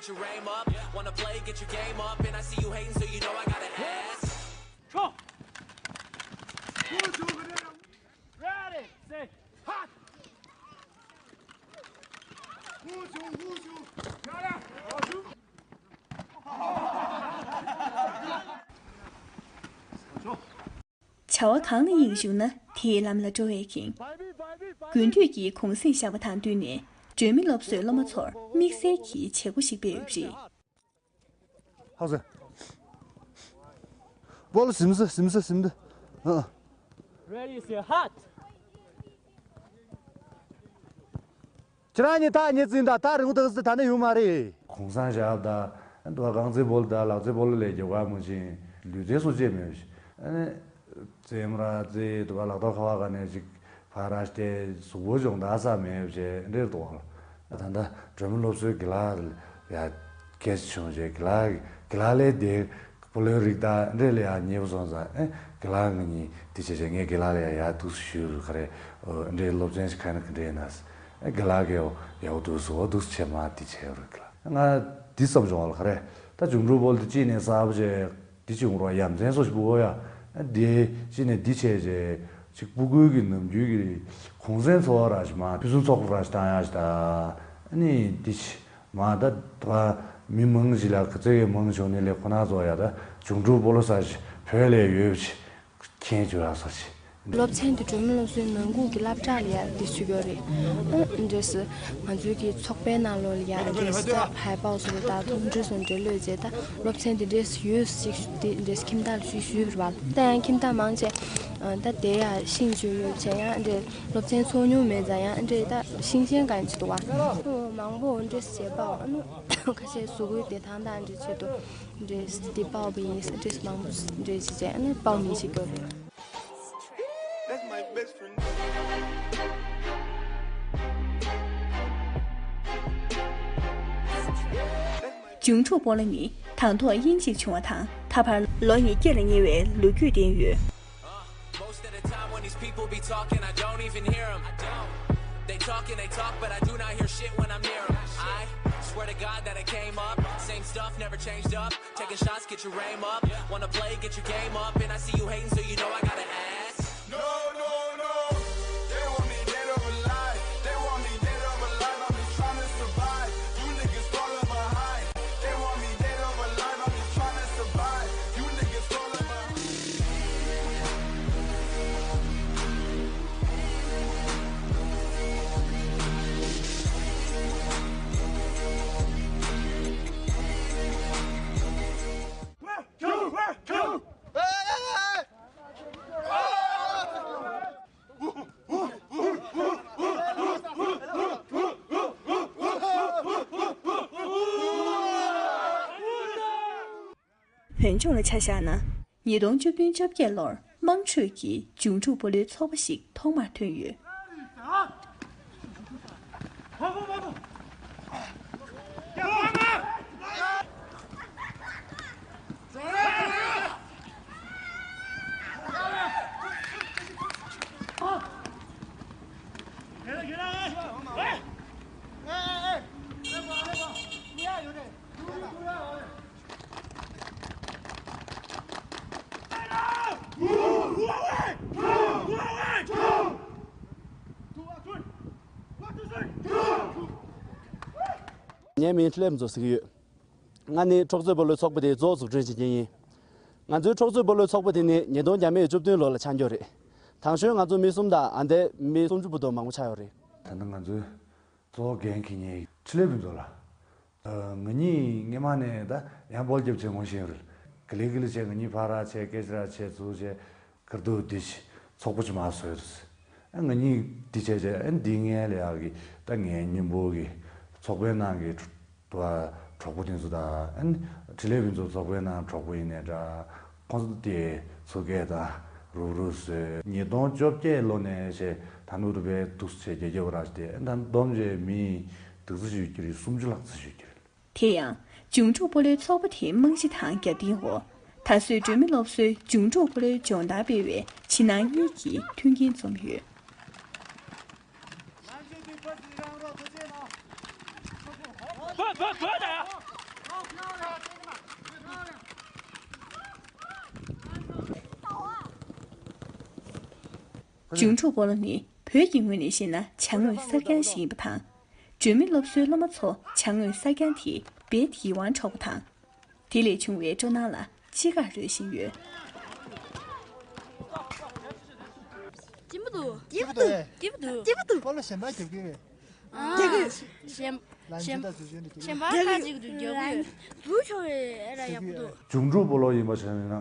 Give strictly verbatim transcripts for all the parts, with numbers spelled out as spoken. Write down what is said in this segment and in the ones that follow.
Your aim up, wanna play, get your game up, and I see you hating, so you know I gotta ask. Go! Ready, say, hot! བྱ་བ་གང་ལ་ཡིན་ཞུགས་ན་དེའི་ལམ་ལ་འགྲོ་བས་ཁེངས། དགུན་དུས་ཀྱི་གུང་གསེང་བཞག་པ་དང་བསྟུན་ནས་སྒྲོལ་མ་སློབ་གསོས་སློབ་མ་ཚོར་དམིགས་བསལ་གྱི་བྱེད་སྒོ་ཞིག་སྤེལ་ཡོད་པ་རེད། ཧ་ཟེ། བོལ་ཟིམ་ཟེ་ཟིམ་ཟེ་ཟིམ་ཟེ། ཨ། Ready, say, hot! ཁྱེད་རང་གཉིས་ཐག་ཉེ་ཙིང་ད་ཐག་རིང་པོ་ཐག་ཟེ་ད་ནི་ཡོང་མ་རེད། གུང་སེང་བཞག་ད་འདུག་ག་རྐང་རྩེད་སྤོ་ལོ་ད་ལག་རྩེད་སྤོ་ལོ་ལས་རྒྱབ་ག་མུ་ཅིང་ལུས་རྩལ་སོགས་བྱེད་མེད་ཞིག་ཨ་ནི། རྩེད་མོ་ར་རྩེད་འདུག་ག་ལག་ཐོག་ཁ་བ་ག་ནས་ཅིག་ཕ་ར་སྟེ་གཟུགས་པོ་སྦྱོང་བརྡར་ས་མེད་བྱས་འདྲེར་འདུག་ག་ད་ལྟ་སྒྲོལ་མ་སློབ་གསོའི་དགེ་ལགས་ཡ་སྐད་ཆ་བྱུང་བྱས་དགེ་ལགས་དགེ་ལགས་ལས་དེ། སྤོ་ལོའི་རིགས་དང་འདྲེ་ལ་ཡང་ཉེ་པོ་སོང་ཙང་ཨེ་དགེ་ལགས་ང་གཉིས་དེ་བྱས་བྱས་ངས་དགེ་ལགས་ལ་ཡང་ཡར་འདུག་སེ་ཞུས་རུ་ག་རེ་འདྲེ་སློབ་ཚན་ཞིག་ཁ་ན་ག་འདྲེ་ན་ཨེ་དགེ་ལགས་ཀྱིས་ཡག་འདུག་སེ་འོ་འདུག་སེ་བྱས་མ་དེ་བྱས་རུ་ག་ང་དེ་བསམ་བྱུང་བ་ལ་ག་རེ་ད་འབྱུང་འགྲུལ་སྤོ་ལོ་དེ་གཅིག་ནས་གསར་པ་བྱས་དེ་གཅིག་འོང་རོགས་ཡ་མཚན་སོགས་ཞིག་སྤུ་གོ་ཡ་ཨེ་དེ་གཅིག་ནས་དེ་བྱས་བྱས་ཅིག་སྤུ་གུའི་གི་ནམ་རྒྱུན་གི་གུང་སེང་འཚོ་བ་ར་ཞིག་མ་ཕུན་སུམ་ཚོགས་པ་ར་ཞིག་བཏང་ཡ་ཞིག་ད་ཨ་ནི་དེ་ཆེ། མ་ད་ད་མི་མང་ཞིག་ལ་ག་ཚོད་ཀྱི་མང་བྱུང་ནི་ལས་ཁོ་ན་ཚོ་ཡ་ད་འབྱུང་འགྲུལ་སྤོ་ལོ་ས་ཞིག་བོད་ལས་ཡོད་ཞིག་མཁྱེན་བྱུང་ཡ་ས་ཞིག་སློབ་ཚན་དེ་སྒྲོལ་མ་སློབ་གསོའི་ནང་ཁུལ་གྱི་སློབ་གྲྭ་ལ་ཡ་འདི་ཞུ་གི་རེད། ཨ་འདྲས་སུ་ང་ཚོའི་གི་ཚོགས་པའི་ནང་ལོགས་ལ་ཡ་འདྲས་སུ་ད་ཕའི་པའོ་སུ་ད་ཐུང་འདྲས་སུ་འདྲས་ལོས་བྱས་ད་སློབ་ཚན་དེ་འདྲས་སུ་ཡོད་ཞིག་དེ་འདྲས་སུ་ཁྱིམ་བདག་ལ་ཞུ་ཞུས་པ་རེད་བ། ད་ཡང་ཁྱིམ་བདག་མང་ཆེ་ད་དེ་ཡ་ཤིང་བཅུ་ཡོད་བྱས་ཡང་འདྲས། སློབ་ཚན་ཚོགས་མྱོང་མེད་ཙང་ཡང་འདྲེ་ད་ཤིང་ཆེན་གང་ཅི་འདུག་བ། མང་པོ་འདྲེ་བྱེད་པའོ། ཨ་ནུ་ཁ་ཤས་གཟུགས་པོའི་བདེ་ཐང་དང་འདྲེ་ཆེད་དུ་འདྲེ་འདི་པའོ་བ་ཡིན་འདྲེ་མང་པོ་འདྲེ་བྱེད་ཅེས་ཨ་ནུ་པའོ་མི་བྱེད་དགོས་རེད། འབྱུང་འཁྲུགས་སྤོ་ལོ་ནི་དང་ཐོག་དབྱིན་ཇིར་བྱུང་བ་དང་ད་བར་ལོ་ཉིས་བརྒྱ་ལ་ཉེ་བའི་ལོ་རྒྱུས་ལྡན་ཡོད། Most of the time when these people be talking, I don't even hear 'em. I don't. They talk and they talk, but I do not hear shit when I'm near 'em. I swear to God that I came up, same stuff, never changed up. Taking shots, get your aim up. Wanna play, get your game up. And I see you hating, so you know I gotta ask. No, no, no. They want me dead or alive. They want me dead or alive. I'm just trying to survive. You niggas falling behind. They want me dead or alive, I'm just tryna survive. You niggas falling behind. བོད་ལྗོངས་ལ་ཆ་བཞག་ན། ཉིས་སྟོང་བཅུ་བདུན་བཅོ་བརྒྱད་ལོར་དམངས་ཁྲོད་ཀྱི་འབྱུང་འཁྲུགས་སྤོ་ལོའི་ཚོགས་པ་ཞིག་ཐོག་མར་ཐོན་ཡོད། ངའི་མིང་ཁྲི་ལེབ་མཛོ་ཟེར་གྱི་ཡོད། ང་ནི་འཁྲུག་རྩོད་སྤོ་ལོའི་ཚོགས་པ་དེའི་གཙོ་བོ་འཛུགས་སྐྲུན་བྱེད་མཁན་ཡིན། ང་ཚོའི་འཁྲུག་རྩོད་སྤོ་ལོའི་ཚོགས་པ་དེ་ནི་ཉིས་སྟོང་བརྒྱ་མེད་བཅུ་བདུན་ལོ་ལ་ཆགས་རྒྱུ་རེད། དང་ཤོས་ང་ཚོ་མི་གསུམ་དང་ཨ་འདས་མི་སུམ་ཅུ་བར་དུ་མང་པོ་ཆགས་ཡོད་རེད། ད་ནི་ང་ཚོའི་གཙོ་བོ་འགན་འཁྱེར་མཁན་ཁྲི་ལེ་ཕུན་ཚོགས་ལགས། ང་གཉིས་སྔས་མ་ནས་ད་ཡང་སྤོ་ལོ་རྒྱབ་བྱས་ངོ་ཤེས་ཡོད་རེད། ག་ལེ་ག་ལེ་བྱས་ང་གཉིས་ཕར་ར་བྱས་སྐད་ཆ་ར་བྱས་ཚུལ་བྱས་གར་འདུག་འདི་ཚོགས་པ་ཅིག་མར་བཟོས་རེད། ཨ་ང་གཉིས་འདི་བྱས་བྱས་ཨ་འདི་ངའི་ལས་ཡག་གི་ད་ངའི་སྙིང་པོ་གི་ཚོགས་པའི་ནང་གི་དུ་བ་གྲོགས་པོ་དེ་ཚོ་དང་ཨ་ནི་འཕྲིན་ལས་ཕུན་ཚོགས་ཚོགས་པའི་ནང་གྲོགས་པོ་ཡིན་ནའི་འདྲ། ཁོང་ཚོ་དེ་ཚོ་སྐད་དང་རུབ་རུབ་བཟོས། ཉིས་སྟོང་བཅོ་བརྒྱད་ལོ་ནས་བྱས་ད་ནུ་རུ་བའི་འདུག་སེ་བྱས་རྒྱ་རྒྱབ་ར་ཞིག་དེ་ཨ་ད་བསྡོམས་བྱས་མི་དག་ཙམ་ཞིག་ཡོད་ཀྱི་རེད། སུམ་ཅུ་ལྷག་ཙམ་ཞིག་ཡོད་ཀྱི་རེད། དེ་ཡང་། འབྱུང་འཁྲུགས་སྤོ་ལོའི་ཚོགས་པ་དེའི་རྨང་གཞི་དང་རྒྱབ་རྟེན་འོག་ད་གཟོད་སྒྲོལ་མ་སློབ་གསོའི་འབྱུང་འཁྲུགས་སྤོ་ལོའི་སྦྱོང་བརྡར་སྤེལ་བའི་ཕྱི་ནང་གཉིས་ཀྱི་མཐུན་རྐྱེན་འཛོམས་ཡོད། འབྱུང་འཁྲུག་སྤོ་ལོ་ནི་བོད་ཀྱི་ངོས་ནས་བཤད་ན་བྱ་དངོས་གསར་རྐྱང་ཞིག་ཡིན་པ་དང་། འབྲོས་མི་སློབ་གསོའི་སློབ་མ་ཚོ་བྱ་དངོས་གསར་རྐྱང་དེས་རྦད་དེ་ཡིད་དབང་འཕྲོག་པ་དང་། དེ་ལས་བྱུང་བའི་སྤྲོ་སྣང་ལ་ཅི་དགར་རོལ་བཞིན་ཡོད། སྐྱིད་པོ་འདུག་སྐྱིད་པོ་འདུག་སྐྱིད་པོ་འདུག་སྐྱིད་པོ་འདུག་སྤོ་ལོ་གཞན་པ་རྒྱབ་ཀྱི་རེད། ཨ། རྒྱབ་ཀྱི་རེད། གཞན་གཞན་གཞན་པ་ཁ་ཅིག་ཏུ་རྒྱབ་ཀྱི་ཡོད། འདུག་ཆོག་རེད། ཨེ་ར་ཡག་པོ་འདུག་འབྱུང་འཁྲུག་སྤོ་ལོ་ཡིན་པ་བྱས་ན།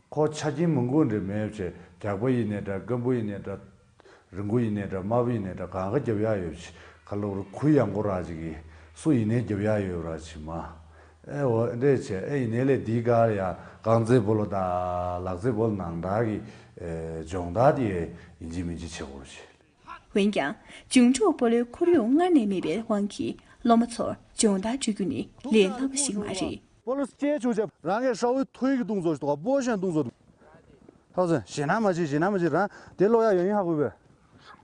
ཁོ་ཆ་རྐྱེན་མང་པོ་འདྲ་མེད་བྱས། རྒྱགས་པ་ཡིན་ནའི་འདྲ། སྐམ་པོ་ཡིན་ནའི་འདྲ། རིང་པོ་ཡིན་ནའི་འདྲ། དམའ་པོ་ཡིན་ནའི་འདྲ། གང་ག་རྒྱབ་ཡག་ཡོད་བྱས། ཁ་ལོ་རུ་ཁུ་ཡང་གོ་ར་ཅིག་གིས་སུ་ཡིན་ནའི་རྒྱབ་ཡག་ཡོད་ར་ཅིག་མ། ཨེ་འོ་འདྲས་བྱས། ཨེ་ཡིན་ནའི་ལས་འདི་གར་ཡ་རྐང་རྩེད་སྤོ་ལོ་དང་ལག་རྩེད་སྤོ་ལོ་ནང་དག་གི་ཨེ་སྦྱོང་བརྡར་དེ་ཡིན་གཅིག་མིན་གཅིག་བྱེད་དགོས་བྱས། འོན་ཀྱང་། འབྱུང་འཁྲུག་སྤོ་ལོའི་ཁོར་ཡུག་སྔར་ནས་མེད་པའི་དབང་གིས་སློབ་མ་ཚོར་སྦྱོང་བརྡར་སྤྲོད་རྒྱུ་ནི་ལས་སླ་པོ་ཞིག་མ་རེད། སྤོ་ལོ་སྐྱེལ་ཆུག་བྱས། རང་གི་ཧྲའོ་ཡི་ཐོ་ཡིག་གི་ཏུང་ཙོ་ཞིག་འདུག་ག་སྤོ་ཤན་ཏུང་ཙོ་འདུག་ཐོག་ཚོད་ཞེ་ན་མ་བྱེད། ཞེ་ན་མ་བྱེད། རང་དེ་ཀློག་ཡག་ཡོད་ཡིན་ཧ་གོ་བས།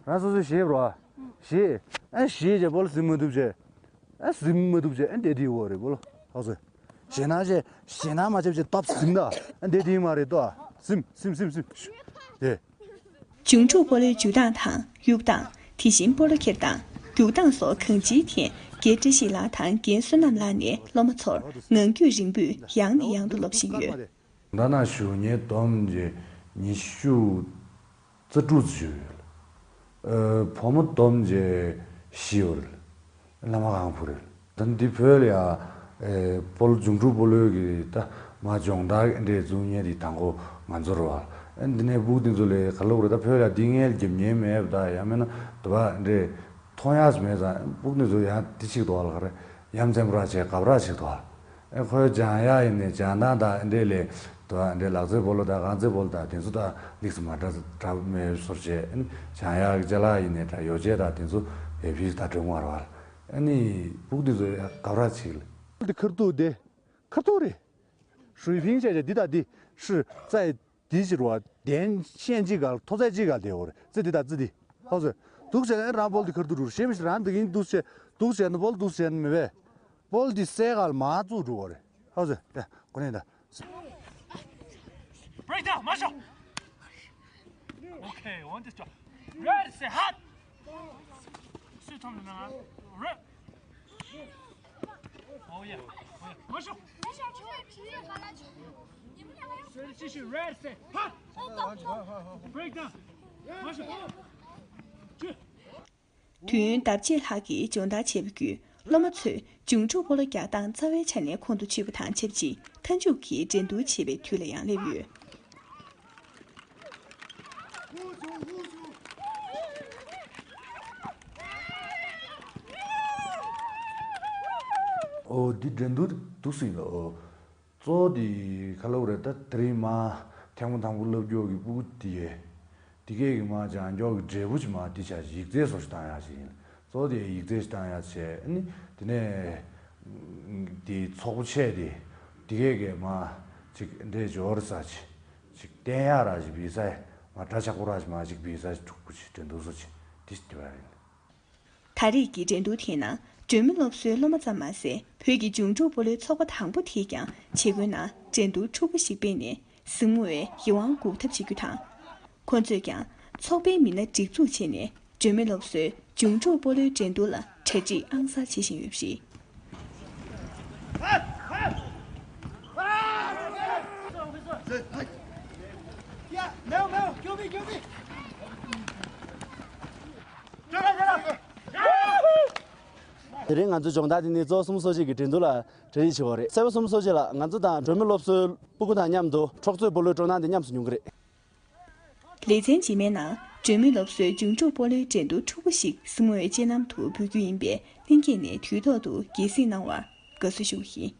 རང་སོ་སོས་ཞེས་པ་རོ། ཞེས། ཨ་ཞེས་བྱས་སྤོ་ལོ་ཟིན་མ་ཐུབ་བྱས། ཨ་ཟིན་མ་ཐུབ་བྱས། ཨ་དེ་དེའི་འོག་རེད་སྤོ་ལོ། ཐོག་ཚོད་ཞེ་ན་བྱས། ཞེ་ན་མ་བྱེད་བྱས་སྟབས་ཟིན་ད། ཨ་དེ་དེའི་མ་རེད་ཏོ། ཟིན་ཟིན་ཟིན་ཟིན། དེ། འབྱུང་འཁྲུག་སྤོ་ལོའི་འཇུ་སྟངས་དང་གཡུག་སྟངས། དེ་བཞིན་སྤོ་ལོ་འཁྱེར་སྟངས། རྒྱུག་སྟངས་སོགས་གང་ཅིའི་ཐད་རྒན་བཀྲ་ཤིས་ལགས་དང་རྒན་བསོད་ནམས་ལགས་ནས་སློབ་མ་ཚོར་ངང་རྒྱུད་རིང་པོས་ཡང་ནས་ཡང་དུ་སློབ་བཞིན་ཡོད། ད་ན་ཞུ་ཉེ་བསྡོམས་ཀྱི་ཉི་ཤུ་རྩ་དྲུག་ཙམ་ཞུ་ཡོད། ཨ་བུ་མོ་བསྡོམས་ཀྱི་བཞི་ཡོད་རེད། བླ་མ་གང་བུ་རེད། ད་འདི་བོད་ལ་ཡ་ཨེ་སྤོ་ལོ། འབྱུང་འཁྲུག་སྤོ་ལོའི་གི་ད་མ་སྦྱོང་བརྡར་འདྲས་འཛུགས་མཁན་དེ་དང་པོ་ང་ཚོ་རེད་བ། ཨེ་འདི་ནས་སྤུ་གུ་འདི་ཚོ་ལ་ག་ལབ་དགོས་རེད། ད་བོད་ལ་འདི་ངས་རྒྱབ་མཁན་མེད་པ། ད་ཡང་མིན་ན་དུ་བ་འདྲས་མཐོང་ཡག་མེད་ཙང་། སྤུ་གུ་འདི་ཚོ་ཡང་འདི་ཅིག་འདུག་ལ་ག་རེ་ཡ་མཚན་པོ་ར་བྱས་གབ་ར་ཅིག་འདུག་ཨེ་ཁོའི་སྦྱང་ཡག་ཡིན་ནའི་སྦྱང་སྟངས་དང་འདྲས་ལས་དུ་བ་འདྲས་ལག་རྩེད་སྤོ་ལོ་དང་རྐང་རྩེད་སྤོ་ལོ་དང་དེ་ཚོ་ད་ལིགས་མ་འདྲ་འདྲ་མེད་བཟོ་བྱས། ཨེ་སྦྱང་ཡག་གི་ཅ་ལག་ཡིན་ནའི་འདྲ། ཡོ་བྱད་དང་དེ་ཚོ་ཡོད་པའི་ད་གྲོན་མ་རེད་བ། ཨ་ནི་སྤུ་གུ་འདི་ཚོ་ཡ་གབ་ར་ཅིག་ལ། འདི་ཁར་ཐུག་དེ། ཁར་ཐུག་རེད། ཧྲུའི་ཕིང་བྱས་བྱས་འདི་དང་འདི། ཧྲི་ཙའི་འདི་ཕྱིར་བ། དན་ཤན་གཅིག་ག་ལ་ཐོ་ཙའི་གཅིག་ག་ལ་དེ་འོ་རེད། ཙི་འདི་དང་ཙི་འདི། ཧོ་ཙི། འདུག་བྱས་ན་རང་སྤོ་ལོ་འདི་ཁར་ཐུག་འགྲོ་རེད། ཞེས་མི་ཤེས། རང་འདི་གིན་འདུག་བྱས། འདུག་བྱས་ན་སྤོ་ལོ་འདུག་བྱས་ན་མི་བས། སྤོ་ལོ་འདི་སའི་ག་ལ་མར་བཙུགས་འགྲོ་བ་རེད། ཧོ་ཙི། དེ་ཁོ་ནས་ད། Break down, Marshall. Okay, one just drop. Right, say hot. Sit on the man. Right. Oh yeah. Oh, yeah. Marshall. Say the tissue, right, say hot. Break down. Marshall. དུས་ཡུན་ལྡབ་གཅིག་ལྷག་གི་སྦྱོང་བརྡར་བྱས་པ་བརྒྱུད། སློབ་མ་ཚོས་འབྱུང་འཁྲུག་སྤོ་ལོ་རྒྱག་སྟངས་རྩ་བའི་ཆ་ནས་ཁོང་དུ་ཆུད་པ་དང་ཆབས་ཅིག་མཐའ་མཇུག་གི་འགྲན་བསྡུར་བྱེད་པའི་དུས་ལ་ཡང་སླེབས་ཡོད། ཨོ་འདི་འགྲན་བསྡུར་འདུག་སེ་ཡིན་ལ། ཨོ། གཙོ་བོ་དེ་ག་ལབ་རེད། ད་དེ་རིང་མ་ཐེངས་མ་དང་པོ་བསླབ་རྒྱུ་གི་སྤུ་གུ་དེ་ཡས། དེ་གས་ཀྱི་མ་སྦྱང་རྒྱུ་གི་འབྲས་བུ་ཅིག་མ་དེ་ཆ་ཡིག་ཚད་སོགས་ཤིག་བཏང་ཡག་ཅིག་ཡིན། གཙོ་བོ་དེ་ཡིག་ཚད་ཤིག་བཏང་ཡག་བྱས། ཨ་ནི་དེ་ནས་དེ་ཚོགས་པ་ཆེ་དེ་དེ་གས་ཀྱི་མ་ཅིག་འདྲེ་འབྱོར་ས་ཅིག་ཅིག་བསྟན་ཡག་ར་ཅིག་བི་ས་མ་འདྲ་ཆགས་པོ་ར་ཅིག་མ་ཅིག་བི་ས་ཅིག་འཁྲུག་པོ་ཅིག་འགྲན་བསྡུར་སོགས་ཅིག་དེ་ཞིག་བསྡུ་བ་ཡིན། ད་རེས་ཀྱི་འགྲན་བསྡུར་དེའི་ནང་སྒྲོལ་མ་སློབ་གསོའི་སློབ་མ་ཙམ་མ་ཟད། བོད་ཀྱི་འབྱུང་འཁྲུག་སྤོ་ལོའི་ཚོགས་པ་དང་པོ་དེས་ཀྱང་བྱེད་སྒོའི་ནང་འགྲན་བསྡུར་འཁྲུག་པོ་ཞིག་སྤེལ་ནས་གཟིགས་མོ་བའི་ཡིད་དབང་འགུག་ཐབས་བྱེད་རྒྱུ་དང་། ཁོ་ཚོས་ཀྱང་ཚོགས་པའི་མི་སྣ་སྒྲིག་འཛུགས་བྱས་ནས་སྒྲོལ་མ་སློབ་གསོའི་འབྱུང་འཁྲུག་སྤོ་ལོའི་འགྲན་བསྡུར་ལ་གྲ་སྒྲིག་ཨང་གསར་བྱེད་བཞིན་ཡོད་པ་རེད། དེ་རིང་ང་ཚོའི་སྦྱོང་བརྡར་འདི་ནི་གཙོ་བོ་སུ་མོ་སོ་ཆེ་གི་འགྲན་བསྡུར་ལ་གྲ་སྒྲིག་བྱེད་པ་རེད། སེ་བ་སུ་མོ་སོ་ཆེ་ལགས་ང་ཚོ་དང་སྒྲོལ་མ་སློབ་གསོའི་སྤུ་གུ་དང་མཉམ་དུ་འཁྲུག་རྩོད་སྤོ་ལོའི་སྤྲོ་སྣང་འདི་ཉམས་སུ་མྱོང་གི་རེད། ལེ་ཚན་རྗེས་མའི་ནང་སྒྲོལ་མ་སློབ་གསོའི་འབྱུང་འཁྲུག་སྤོ་ལོའི་འགྲན་བསྡུར་འཁྲུག་པོ་ཞིག་གཟིགས་མོ་བའི་སྤྱན་ལམ་དུ་འབུལ་རྒྱུ་ཡིན་པས། ལྷན་རྒྱས་ནས་དུས་ཐོག་ཏུ་དགྱེས་གཟིགས་གནང་བར་དགའ་བསུ་ཞུ་བ་ཡིན།